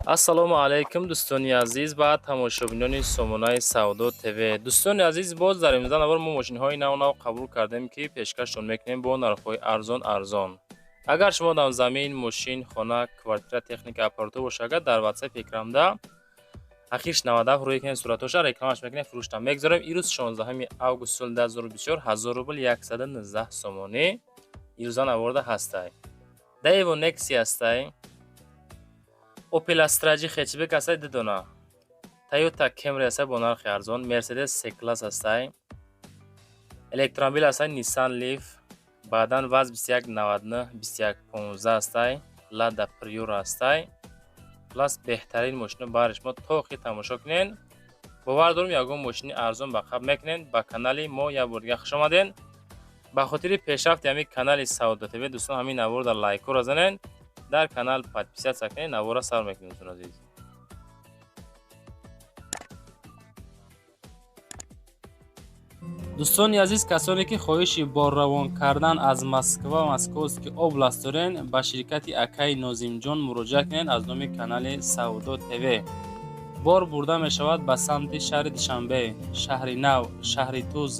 Ассалому алайкум, дӯстони азиз ва тамошобинони сомонаи Савдо ТВ. Дӯстони азиз, боз дар имрӯза навор мо мошинҳои нав нав қабул кардем, ки пешкаштон мекунем бо нархҳои арзон арзон. Агар шумо дар замин, мошин, хона, квартира, техника, аппаратура бошад, агар дар WhatsApp экрамда ахирш 97 рӯй кунед, суратоша рекламаш мекунем, фурӯшта мегзорем. Ирӯз 16 август соли 2024, 1000 рубл 119 сомонӣ ирӯза наворда ҳастай. Daewoo Nexia ҳастай, Opel Astra J хэтчбек ҳастай ду дона. Toyota Camry ҳастай бо нархи арзон, Mercedes C-класс ҳастай. Электромобил ҳастай Nissan Leaf, баъдан ВАЗ 2199, 2115 ҳастай, Lada Priora ҳастай. Хуллас, беҳтарин мошино баҳри шумо, то охир тамошо кунед. Бовар дорум, ягон мошини арзон ба қабл мекунед. Ба канали мо як бор дига хуш омадед. Ба хотири пешрафти ҳамин канали Савдо ТВ, дӯстон, ҳамин наворро лайкҳоро занед, дар канал подписаться кунед. Наворро сар мекунем, дӯстони азиз. Дӯстони азиз, касоне ки хоҳиши борравон кардан аз Москва, Московский область дорен, ба ширкати акаи Нозимҷон муроҷиат кунед. Аз номи канали Савдо ТВ бор бурда мешавад ба самти шаҳри Душанбе, Шаҳри Нав, Шаҳри Туз,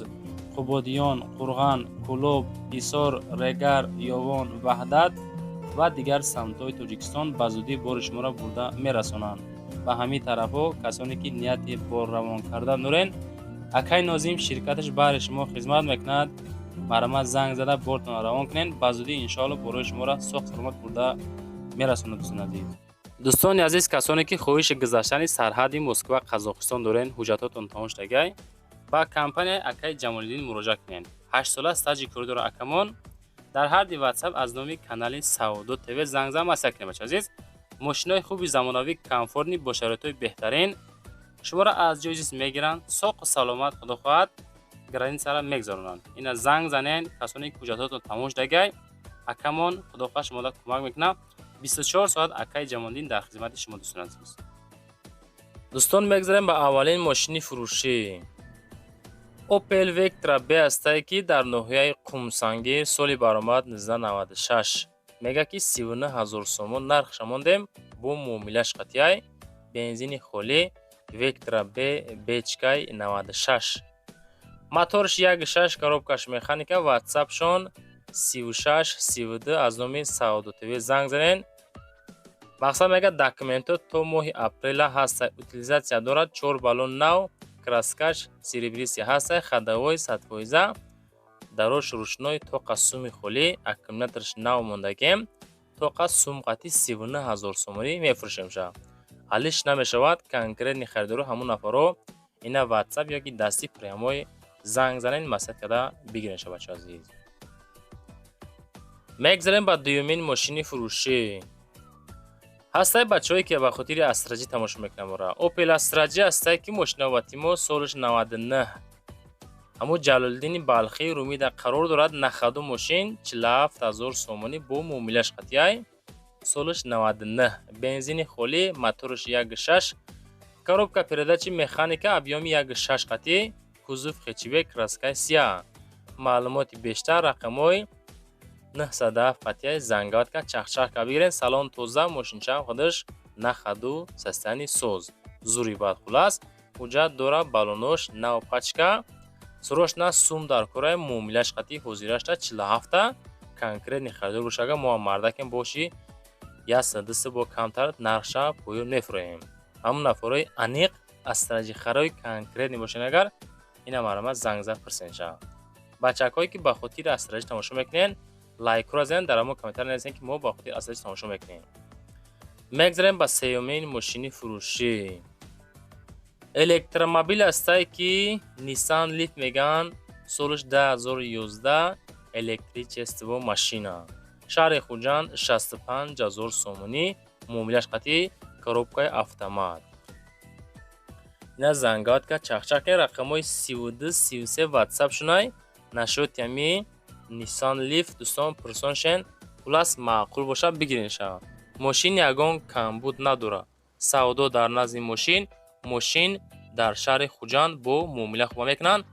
Қубодиён, Қурған, Кӯлоб, Ҳисор, Регар, Ёвон, Ваҳдат ва дигар самтҳои Тоҷикистон. Ба зудӣ бори шуморо бурда мерасонанд. Ба ҳамин тарафҳо касоне ки нияти борравон кардан дорен, акай Нозим ширкаташ баҳри шумо хизмат мекунад. Марҳамат, занг зада бортонро равон кунед. Ба зудӣ, иншоалло, борои шуморо соғ саломат бурда мерасонад, дӯстони азиз. Дӯстони азиз, касоне ки хоҳиши гузаштани сарҳади Москва, Қазоқистон дорен, ҳуҷҷатотон тамом шудагай, ба компанияи акаи Ҷамолиддин муроҷиат кунед. 8 сола стажи корӣ дора акамон. Дар ҳарди WhatsApp аз номи канали Савдо ТВ занг зан, маслиҳат кунед. Бача азиз, мошинои хуби замонавӣ, комфортный, бо шароитҳои беҳтарин шуморо аз ҷои зист мегиранд, соқу саломат, худо хоҳад, границаро мегзаронанд. Ина занг занен, касоне ки ҳуҷҷатотон тамом шудагай, акамон, худо хоҳад, шуморо кӯмак мекунад. 24 соат акаи Ҷамолиддин дар хизмати шумо, дӯстони азиз. Дӯстон, мегзарем ба аввалин мошини фурӯшӣ. Opel Vectra B ҳастае, ки дар ноҳияи Қумсангир, соли баромад 1996. Мега ки 39 ҳазор сомон нархша мондем, бо муомилаш қатъяй. Бензини холӣ, Vectra B бечкай 96. Моторш 1.6, коробкаш механика, WhatsAppшон 36 32, аз номи Савдо ТВ занг занен. Мақсад мега, документҳо то моҳи апреля ҳастай, утилизация дорад, чор баллон нав, краскаш серебристый ҳастай, ходовой 100%, дарош ручной, тоқа суми холӣ, аккумуляторш нав мондагем, тоқа сумқати 39 ҳазор сомонӣ мефурӯшемша. Ҳалиш намешавад, конкретный харидоро ҳамун нафаро ина WhatsApp ёки дасти прямой занг занед, маслиҳат карда бигиренша, бача азиз. Мегзарем ба дуюмин мошини фурӯшӣ. Ҳастай бачаҳое ки ба хотири Астра Ҷ тамошо мекунанд мора. Opel Astra J ҳастай, ки мошиновати мо, солаш 99, ҳамун Ҷалолиддини Балхӣ, Румида қарор дорад. На ходу мошин 47 ҳазор сомонӣ бо муомилаш қатъяй. Солаш 99, бензини холӣ, мотораш 1.6, коробка передачи механика, объёми 1.6 қатъӣ, кузов хэтчбек, краскаи сия. Маълумоти бештар рақамҳои 907 қатъяй, зангават ка, чахчах ка бигирен. Салон тоза, мошинчаам худаш на ходу, состояние соз, зури бад. Хулас, ҳуҷҷат дора, баллонош нав, пачка срочно сум дар кораи, муомилаш қатъи ҳозирашта 47-та. Конкретный харидор бошага, мо мардакем боши, ясна дисти бо камтар нархша поён мефурӯем. Ҳамун нафарои аниқ Астра Ҷ харои конкретный бошен, агар ина марҳамат, занг зад, пурсенша. Бачакҳое ки ба хотири Астра Ҷ тамошо мекунен, лайкҳоро занед, дар ҳамон комментар нависен, ки мо ба хотири Астра Ҷ тамошо мекунем. Мегзарем ба сеюмин мошини фурӯшӣ. Электромобил ҳастае, ки Nissan Leaf мегӯянд, солаш 2011, электричество машина, шаҳри Хуҷанд, 65 ҳазор сомонӣ муомилаш қатъи, коробкаи автомат. Ина зангават ка, чахчах ки рақамҳои 32 33 WhatsApp шунай. Нашоти ҳами Nissan Leaf, дӯстон, пурсон шен. Хулас, маъқул бошад, бигиренша. Мошин ягон камбуд надорад, савдо дар назди мошин, мошин дар шаҳри Хуҷанд, бо муомила хуба мекунанд.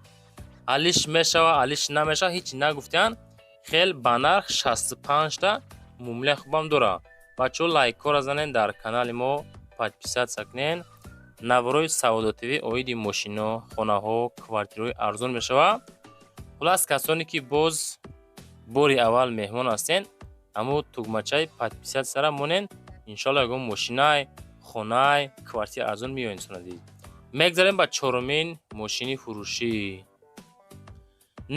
Алиш мешава, алиш намешава, ҳеҷ нагуфтиянд. Хел ба нарх 65-та, муомилаи хубам дорад. Бачаҳо, лайкҳоро занед, дар канали мо. Подписаться кунен. Наворои Савдо ТВ оиди мошино, хонаҳо, квартираҳои арзон мешавад. Хулас, касоне ки боз бори аввал меҳмон ҳастен, ҳамо тугмачаи подписаться ра монен. Иншоалло, ягон мошинай, хонай, квартира арзон меояд, инсон азиз. Мегзарем ба чорумин мошини фурӯшӣ.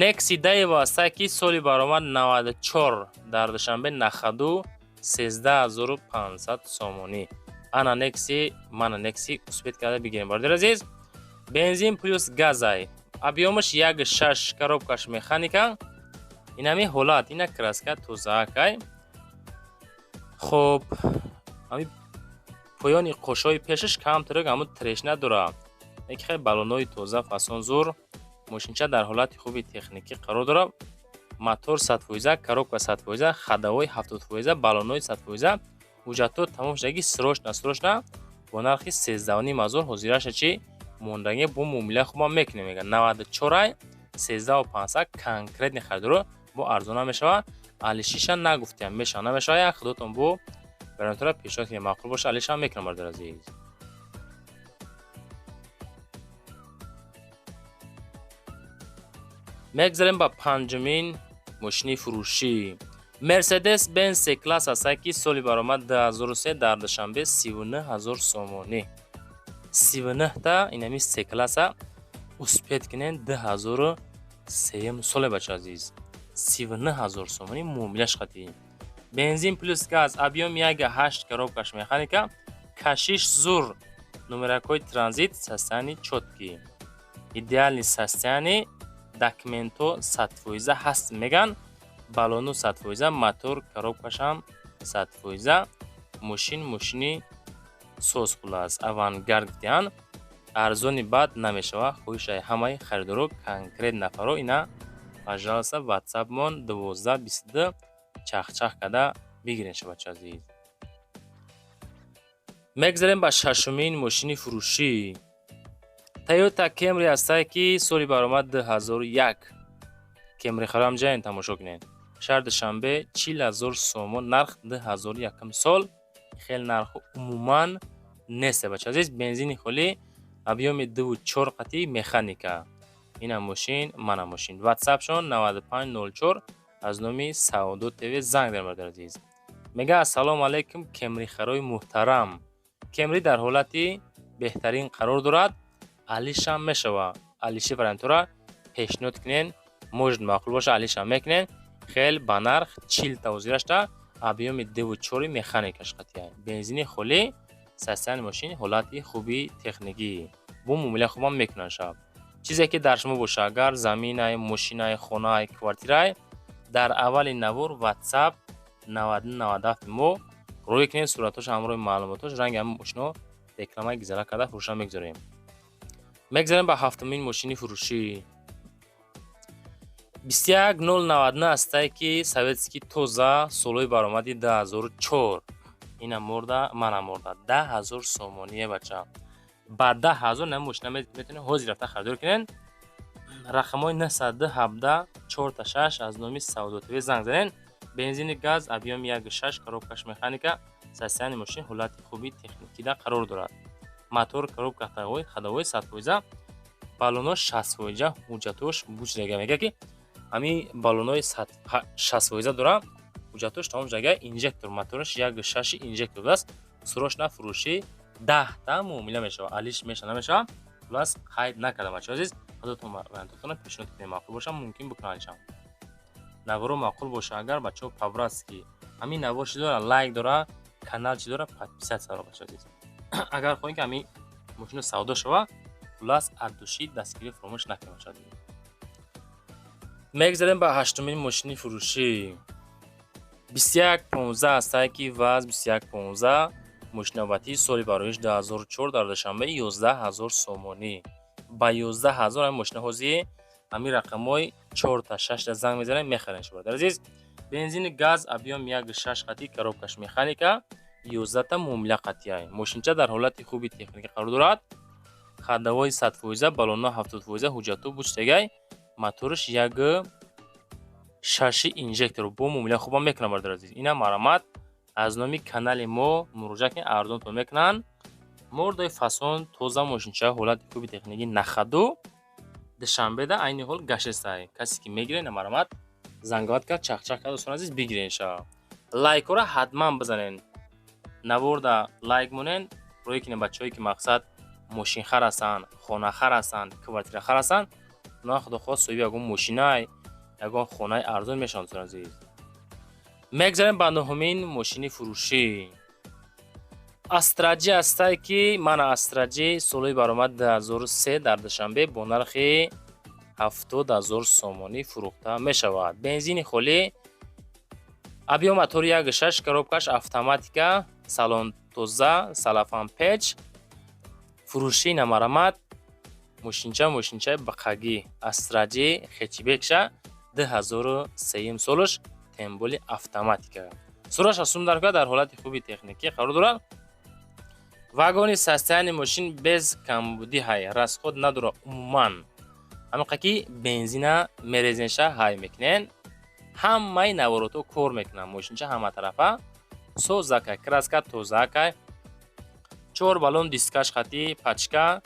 Некси Даева ҳастае, ки соли баромад 94, дар Душанбе, на ходу 13 500 сомонӣ. Ана Некси, мана Некси, успеть карда бигирем, бародари азиз. Бензин плюс газай, объём аш 1,6, коробка ш механика. Инами ҳолат, ина краска тозаакай. Хоб, ҳами поёни қошҳои пешаш камтарак ҳамун трещина дорад, яки хеле баллонои тоза, фасон зур. Мошинча дар ҳолати хуби техникӣ қарор дорад. Мотор 100%, коробка 100%, ходовой 70%, баллонои 100%, ҳуҷҷатҳо тамом шудаги. Срочно, срочно бо нархи 13 500 ҳозираша чи мондагӣ, бо муомила хубам мекунем, мега. 94-ай, 13 500, конкретный харидоро бо арзона мешавад. Алишиша нагуфтиям, мешава, намешава, як худотон бо вариантҳоро пешниҳод кунем. Маъқул боша, алишам мекунам, бародари азиз. Мегзарем ба панҷумин мошини фурӯшӣ. Мерседес Бенз С класс ҳастае, ки соли баромад 2003, дар Душанбе 39 ҳазор сомонӣ. 39-та инами С класса успеть кунен, 2003 соле, бача азиз. 39 ҳазор сомонӣ муомилаш қатъӣ. Бензин плюс газ, объём 1,8, коробка ш механика, кашиш зур, номеракҳои транзит, состояние чёткий, идеальный состояние, документҳо 100% ҳаст, меган. Баллону 100%, мотор, коробка шам 100%. Мошин мошини соз, хулас авангард гуфтиҳанд. Арзони бад намешавад. Хоҳишаи ҳамаи харидоро, конкрет нафаро, ина, пожалуйста, ватсапмон 12 22 чахчах карда бигирен, шабачи азиз. Мегзарем ба шашумин мошини фурӯшӣ. Тойота Кемри ҳастае, ки соли баромад 2001. Кемри харам ҷаен, тамошо кунед. Шаҳр Душанбе, 40 000 сомон нарх, 2001 сол. Хеле нарху умуман нест, бача азиз. Бензини холӣ, объём и 2,4 қатъи механика. Ина мошин, мана мошин. Ватсапшон 9504, аз номи Саодо ТВ занг дар, бародари азиз. Мега: «Ассалому алайкум, кемрихарои муҳтарам. Кемри дар ҳолати беҳтарин қарор дорад, алишам мешава. Алиши вариантҳоро пешниҳод кунен, может, маъқул боша, алишам мекунен». Хел ба нарх 40 та ҳозирашта, объём и 2,4, механикаш қатъия, бензини холӣ, состояние мошин ҳолати хуби техникӣ, бо муомила хубам мекунанд. Шаб чизе ки дар шумо боша, агар заминай, мошинай, хонай, квартирай, дар аввали навор ватсап 97 мо рӯй кунед суратҳош ҳамроҳи маълумотош. Ранги ҳамин мошино рекламаи гизара карда фурӯша мегузорем. Мегзарем ба ҳафтумин мошини фурӯшӣ. 21099 ҳастае, ки советский, тоза, солҳои баромади 2004. Ина морда, мана морда, 10 000 сомоние, бача. Ба 10 000 на мошина метавонед ҳозир рафта харидор кунед. Рақамҳои 917 46 аз номи Савдо ТВ занг занед. Бензини газ, объём 1,6, коробка ш механика, состояние мошин ҳолати хуби техникида қарор дорад. Мотор, коробка, ходовой 100%, баллоно 60%, ҳуҷҷатош бучдага. Мега, ки ҳамин баллонои 60% дора, ҳуҷҷатош тамом шудага, инжектор, мотораш 1,6 инжектор будааст. Срочно фурӯшӣ, 10-та муомила мешавад. Алиш меша, намешавад, хулас қайд накардам, бачаҳо азиз. Худатон вариантотонро пешниҳод кунед, маъқул боша, мумкин бикунанд алишам. Наворо маъқул боша агар, бачаҳо, по-братски ҳамин навор чӣ дора, лайк дора, канал чӣ дора, подписаться дора. Бачаҳо азиз, агар хоҳем, ки ҳамин мошино савдо шава, хулас от души дастгирӣ фаромӯш накунед, бачаҳо азиз. Мегзарем ба ҳаштумин мошини фурӯшӣ. 2115 ҳастае, ки ВАЗ 2115, мошинавбатии соли бароиш 2004, дар Душанбе, 11 000 сомонӣ. Ба 11 000 ҳамин мошина ҳозир ҳамин рақамҳои чорта шашта занг мезанем, мехарем, шумо азиз. Бензини газ, объём 1,6 қатъи, коробка ш механика, 11-та муомила қатъия. Мошинча дар ҳолати хуби техникӣ қарор дорад. Ходовой 100%, баллоно 70%, ҳуҷҷату бучтагай, мотораш 1,6 инжектор, бо муомила хубам мекунам, бародари азиз. Ина марҳамат, аз номи канали мо муроҷиат кунед, арзонтон мекунанд. Мордаи фасон, тоза, мошинча ҳолати хуби техникӣ, на ходу. Душанбеда айни ҳол гаштестай. Касе ки мегирен, намарамад занговат кард, чахчах кард, дӯстон азиз, бигирен ша. Лайкҳоро ҳатман бизанен, наворда лайк монен, рӯе кинен. Бачаҳое ки, мақсад, мошинхар ҳастанд, хонахар ҳастанд, квартирахар ҳастанд, онҳо, худохоҳ, соҳиби ягон мошинай, ягон хонаи арзон мешаванд. Дӯстон азиз, мегзарем ба нуҳумин мошини фурӯшӣ. Астра Ҷи ҳастае, ки мана Астра Ҷи, солҳои баромад 2003, дар Душанбе бо нархи 70 000 сомонӣ фурӯхта мешавад. Бензини холӣ, объём мотори 1,6, коробкаш автоматика, салон тоза, салафан печ. Фурӯшӣ намарамад. Мошинча, мошинчаи бақагӣ, Астра Ҷи хэтчбекша, 2003 солаш, тем более автоматика. Сураш аз сум дарка, дар ҳолати хуби техникӣ қарор дорад. Вагони состояние мошин без камбудӣ ҳай, расход надорад умуман. Ҳамақа ки бензина мерезенша, ҳай мекунен, ҳамаи наворотҳо кор мекунанд. Мошинча ҳаматарафа созакай, краска тозаакай, чор баллон, дискаш хати пачка,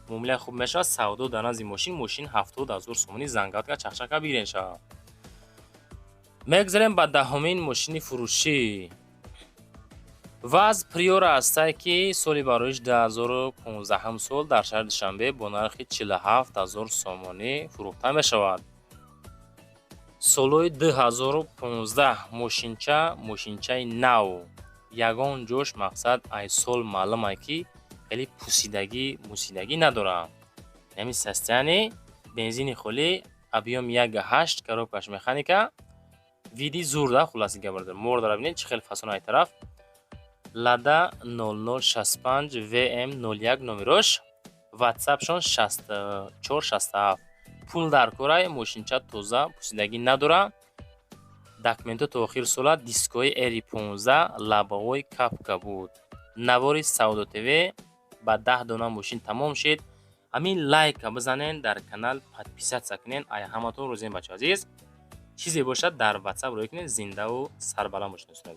муомила хуб мешавад. Савдо дар назди мошин. Мошин 70 000 сомонӣ. Зангатка, чахчака, бигирен шавад. Мегзарем ба 10-умин мошини фурӯшӣ. ВАЗ Приора ҳастае, ки соли бароиш 2015 сол, дар шаҳри Душанбе бо нархи 47 000 сомонӣ фурӯхта мешавад. Солҳои 2015, мошинча, мошинчаи нав. Ягон ҷош, мақсад, ай сол маълумае, ки хеле пусидагӣ мусидагӣ надорад. Ҳамин состояние, бензини холӣ, объём 1,8, коробкаш механика, види зурда. Хулоси гап, мордара бинед, чӣ хел фасон. Ай тараф Лада 0065 ВМ 01 номерош, ватсапшон 64 67. Пул дар корай, мошинча тоза, пусидагӣ надора, документҳо то охири сола, дискҳои РИ 15, лобовой капка буд. Навори Савдо ТВ ба 10 дона мошин тамом шид. Ҳамин лайка бизанен, дар канал подписаться кунен. Ай ҳаматон розием, бачаҳо азиз. Чизе бошад, дар ватсап рӯй кунед. Зиндаву сарбаланд бошед, дӯстони азиз.